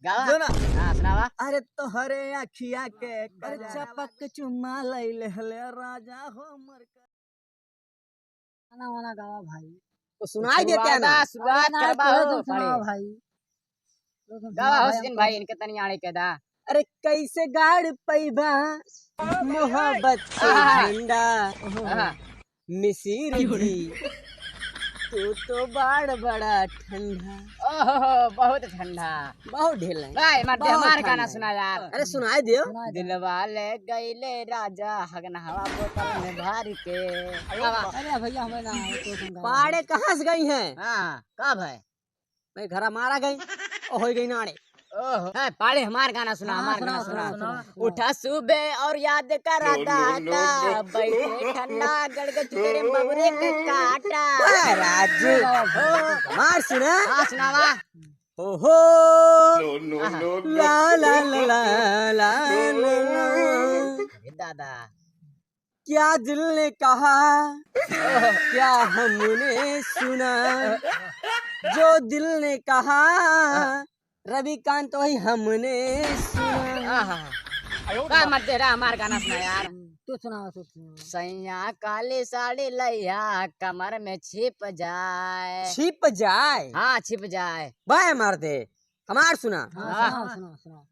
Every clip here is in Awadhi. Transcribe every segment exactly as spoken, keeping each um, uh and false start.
गावा। जो ना। हाँ, सुनावा। अरे तोहरे अखिया के अरे कजरवा चपक चुम्मा लई लेहले राजा हो मोर का-, गाना वाना गावा भाई। तो सुनाई देते हैं ना। शुरुआत, शुरुआत अरे ना, करवा तोहे हो, तुम सुनाओ पड़े। भाई। तोहे तुम गावा सुनाओ हो भाई, सचिन हमको भाई, इनके तनी आड़े के दा। अरे कैसे गाड़ पैबा मोहब्बत के आहा। झंडा। आहा। मिसिर जी, तू तो बाड़ बड़ा ठंडा। ओहो, बहुत ठंडा। बहुत ढील है। भाई, मत दे, बहुत हमार गाना ठंडा है। सुना यार। अरे सुनाई दियो। सुनाई दे। दिलवा ले गईले राजा, हगनहवा बोतल में भर के। आवा। अरे भैया, हमें ना आए, तो तुम गाओ। पाड़े कहाँ से गई हैं? हाँ, कब है? मैं घरा मारा गई, ओ हो गई नाड़े। ओहो, ए, पाड़े हमार गाना सुना, हाँ, हमार गाना सुना, सुना। सुना, सुना। उठा सुबह और याद करा दादा, बैठे ठंडा गड़ के चुतरे बबरे के काटा। ए, राजू, हमार सुना। हाँ, सुनावा। ओहो। आहा। ला, ला, ला। ए दादा। क्या दिल ने कहा, क्या हमने सुना, जो दिल ने कहा, रविकांत वही हमने सुना। आहा। का मत दे रहा हमार गाना सुना यार। तू सुनावा, तू सुनावा। सैया काली साड़ी लैया, कमर में छिप जाए। छिप जाए? हाँ, छिप जाए। बाय मार दे। हमार सुना। हाँ, हाँ। सुनाओ, सुनाओ, सुनाओ।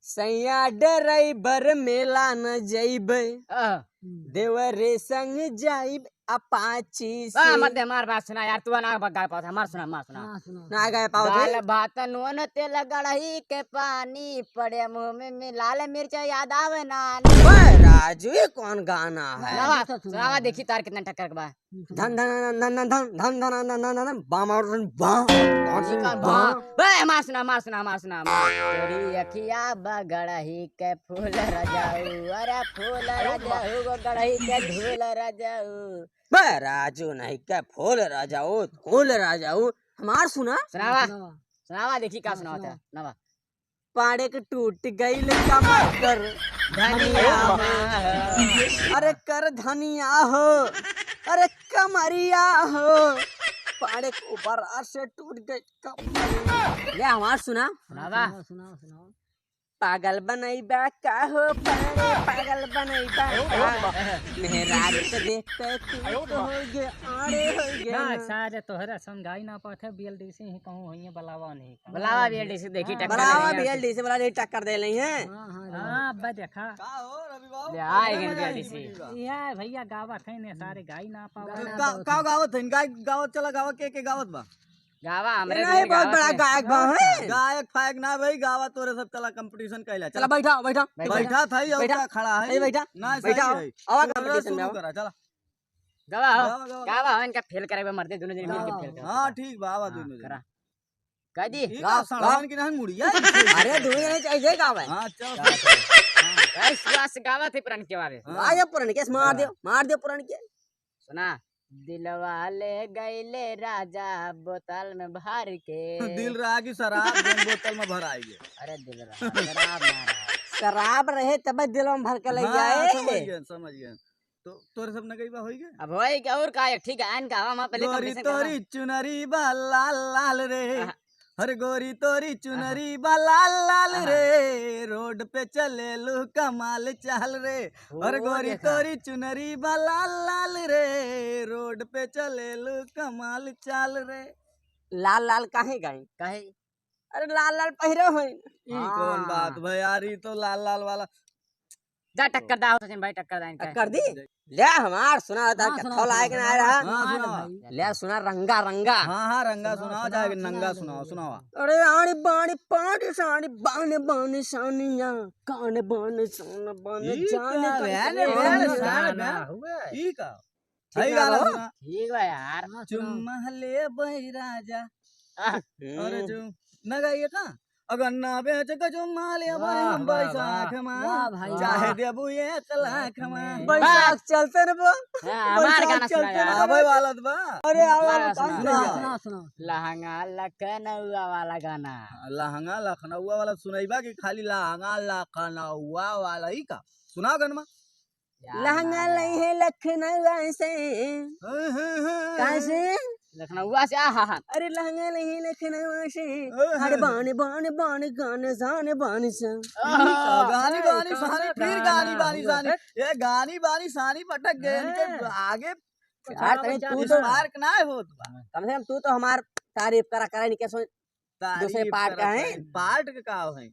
सैया ड्राइवर मेला न जइबे, हाँ। देवरे संग जाइब अपाची से। वाह, मत दे, हमार बात सुना यार, तू ना गा पावत, हमार सुना, हमार सुना। हाँ, सुनाओ, ना सुनाओ। गा पावत दाल है? भात नून तेल गड़ही के पानी, पड़े मुँह में, में लाल मिर्च याद आवे नानी। वाह राजू, ये कौन गाना है? सुनावा, सुनावा, सुनावा। देखी तार कितना टक्कर के बा। धन धन धन धन धन धन धन धन धन धन धन बाम और धन बाम। ये का बाम? बे, हमार सुना, हमार सुना, हमार सुना, हमार। तोरी अखिया बा गड़ही के फूल रजाऊ, अरे फूल रजाऊ, गो गड़ही के धूल रजाऊ। बे, राजू नहीं के फूल रजाऊ, फूल रजाऊ। हमार सुना। सुनावा। सुनावा। सुनावा, देखी का हाँ, सुनावत है। सुनावा। सुनावा। पाड़े के टूट गइल कमर कर धनिया हो। अरे कर धनिया हो, अरे कमरिया हो, पाड़े के ऊपर से टूट गइल कमर। ले हमार सुना। सुनावा। सुनाओ, सुनाओ, सुनाओ। पागल बनैबा का हो पाड़े, पागल बनैबा का। मेहरारू के देख के तू तो हो गे, आड़े हो गे ना, ना। सारे तोहरा संगाई ना पाथे, बीएलडीसी ही कहूँ होइए, बलावा नहीं। बुलावा बीएलडीसी देखी हाँ, टक्कर बुलावा दे रही है। बीएलडीसी वाला नहीं टक्कर दे रही है। हाँ, हाँ, हाँ, अब देखा। का हो रवि बाबू? ले, आ गए बीएलडीसी। या भैया गावत है ने सारे गाई ना पावा। का, का गावत है? गाय गावत चला गावा के, के गावत बा? गावा ये हमरे नहीं, दिल बहुत गावत बड़ा है। गायक बा है। गायक फायक ना भाई, गावा तोरे सब चला कंपटीशन कैला। चला चला। बैठा, बैठा। बैठा। बैठा था ही और बैठा। क्या खड़ा है? ए, बैठा। ना, सही बैठा। है। आवा तू कंपटीशन में शुरू आवा। करा, चला। गवा हो, गवा, गवा। गवा हो, इनका फेल करे बा मर्दे, दोनों जने मिलके फेल करा। हाँ, ठीक बा, आवा हाँ, दोनों जने। करा। कह दी? ठीक गाओ, है, सड़वन गाओ। की ना मुड़िया। अरे, दोनों जने चाहिए गावे। हाँ, चल, चल, चल। हाँ। बस, बस, गावा थे पुरान के बारे। हाँ। आ जा पुरान के, मार हाँ। दियो, मार दियो पुरान के। सुना, दिलवा ले गईले राजा बोतल में भर के। दिल रहा कि शराब जौन बोतल में भराई गए। अरे, दिल रहा, शराब ना रहा। शराब रहे तब दिल में भर के ले हाँ, जाए। समझ गए, समझ गए। तो तोरे सब नगई बा होई गे? अब होई के और का, एक ठीक है, आन गावा, वहाँ पहले गोरी competition तोरी करा। चुनरी बा लाल लाल रे। आहा। हर गोरी तोरी आहा। चुनरी बा लाल लाल आहा। रे, रोड पे चलेलू कमाल चाल रे। ओ, हर गोरी देखा। तोरी चुनरी बा लाल लाल रे, रोड पे चलेलू कमाल चाल रे। लाल लाल काहे गाई? काहे? अरे लाल लाल पहिरे होई। ई कौन हाँ। बात भाई यार, ई तो लाल लाल वाला। जा टक्कर दा हो सचिन भाई, टक्कर दा इनका। टक्कर दी? ले हमार सुना होता, हाँ, कत्थो सुना, लायक सुना, ना रहा। हाँ, हाँ, सुना। भाई। ले सुना रंगा रंगा। हाँ, हाँ, रंगा सुनाओ, सुनाओ, चाहे सुनाओ, नंगा सुनाओ, सुनाओ। सुनाओ। अरे आनी बानी पानी सानी बान बान सानिया, कान बान सान बान ई जान का बान बहन सानिया। बहन बहन बहन। हुआ। ई का? ठीक है, गाना हो? सुना। ठीक बा यार। हाँ, सुनाओ। चुम्मा ले बई राजा। आह। अरे हम्म। चुम-, ना गाइए का? अगर ना बेच के चुम्मा ले बई वाह, हम वाह, बैसाख वाह। मा। वाह भाई, चाहे वाह। देबू एक लाख मा। बैसाख चलते न बा। हाँ, हमार बैसाख गाना सुना चलते यार। न बा। आवे वाला त बा। अरे, आवे वाला वाला गाना सुना। सुना, सुना, सुना। लहंगा लखनऊआ वाला गाना। हाँ, लहंगा लखनऊआ वाला सुनैबा कि खाली लहंगा लखनऊआ वाला ही का? सुनाओ गनमा। लहंगा लई है लखनऊ से। हाँ, हाँ, हाँ। कहाँ से? लखनऊआ से, आहा हा। अरे लहंगा नहीं लखनऊआ से। ओहो। हर बान बान बान गान जान बान से। ओहो। गानी बानी सानी, फिर गानी बानी सानी। ये गानी बानी सानी पटक गए, इनके हाँ। आगे यार, तनी तू तो spark ना होत बा। कम से कम तू तो हमार तारीफ करा, करा, इनके सो-, दूसरे तारीफ part करा का है। तारीफ, part का का है?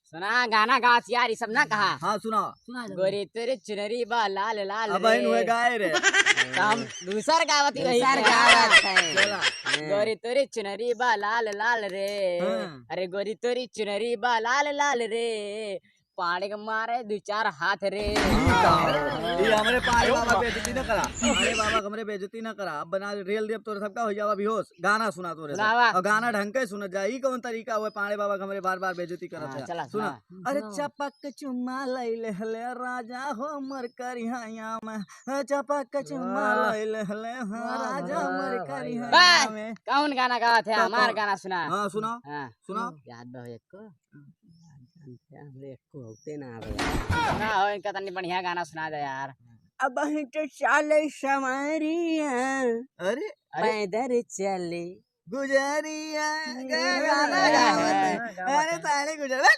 सुना, गाना गावत यार, ई सब ना कहा। हाँ, सुना। सुना दे। गोरी तोरी चुनरी बा लाल लाल अब रे। बहन हुए गाए रे। तो हम दूसर गावत ही वही दूसर के। गावत है। चला। हाँ। गोरी तोरी चुनरी बा लाल लाल रे। हाँ। अरे गोरी तोरी चुनरी बा लाल लाल रे। पाड़े के मारे दू चार हाथ रे। ई हमरे पाड़े बाबा बेइज्जती न करा। पाड़े बाबा के हमरे बेइज्जती न करा। अब बना रेल देब तोरे सबका हो जावा बेहोश। गाना सुना तोरे सब। सुनावा। और गाना ढंग के सुनत जा। ई कौन तरीका हुआ पाड़े बाबा के हमरे बार बार बेइज्जती करत हाँ, है? चला, सुना। सुना। अरे सुनावा। चपक चुम्मा लैले हले राजा हो मोर करिहैया में। चपक चुम्मा वाह। लैले हले हाँ वाह, राजा वाह, मोर वाह, करिहैया वाह। में। कौन गाना गावत है? तो हमार कौन? गाना सुना। हाँ, सुनाओ। हाँ। सुनाओ। याद दो एक को। हमरे एको होते ना आवे। सुना हो, इनका तनी बढ़िया गाना सुना दे यार। अबहीं तो चाले सवारिया, अरे? अरे? पैदल चले गुजरिया, अरे, गाना अरे, गावत है। गावत अरे, है। तारे गुजर, बस।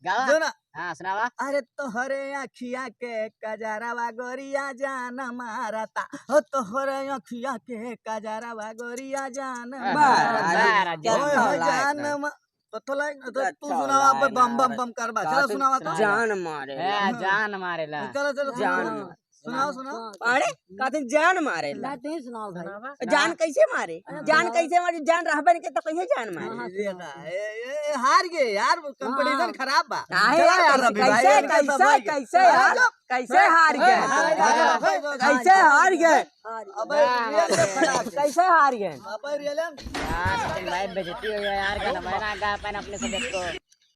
गावा। जो ना। हाँ, सुनावा। अरे, तोहरे अखिया के कजरवा गोरिया जान मारता, हो तोहरे अखिया के कजरवा गोरिया जान हाँ, मारता। हाँ, हाँ, ओए हो हाँ, जान हाँ। मा-, तो थोड़ा, तो तू अच्छा, सुनावा, अब लाइन बम, बम, मारे। बम करबा। का चलो, तू सुनावा तो। जान मारे ए, ला। जान मारेला। चलो, चलो, जान सुनाओ। मारे। सुनाओ, सुनाओ। अरे, कहते जान मारेला। ना, तू ही सुनाओ भाई। सुनावा। जान कैसे मारे? अरे, जान सुनाओ। कैसे मारे? जान रहबे नहीं के तो कैसे जान मारे? हाँ, हाँ, ये सुनाओ। ना, ए, ए, हार गए यार, वो competition हाँ। खराब बा। काहे चला यार, यार, रवि भाई, कैसे, इनका सब कैसे, भाई। कैसे यार? चुप। कैसे हार गए? ए, हार गए। कैसे हार गए? अबे, ये तो खराब है। कैसे हार गए? अबे, रियलन। यार, सचिन भाई, बेइज्जती हो गया यार, गाना मैं ना गा पाए अपने subject को।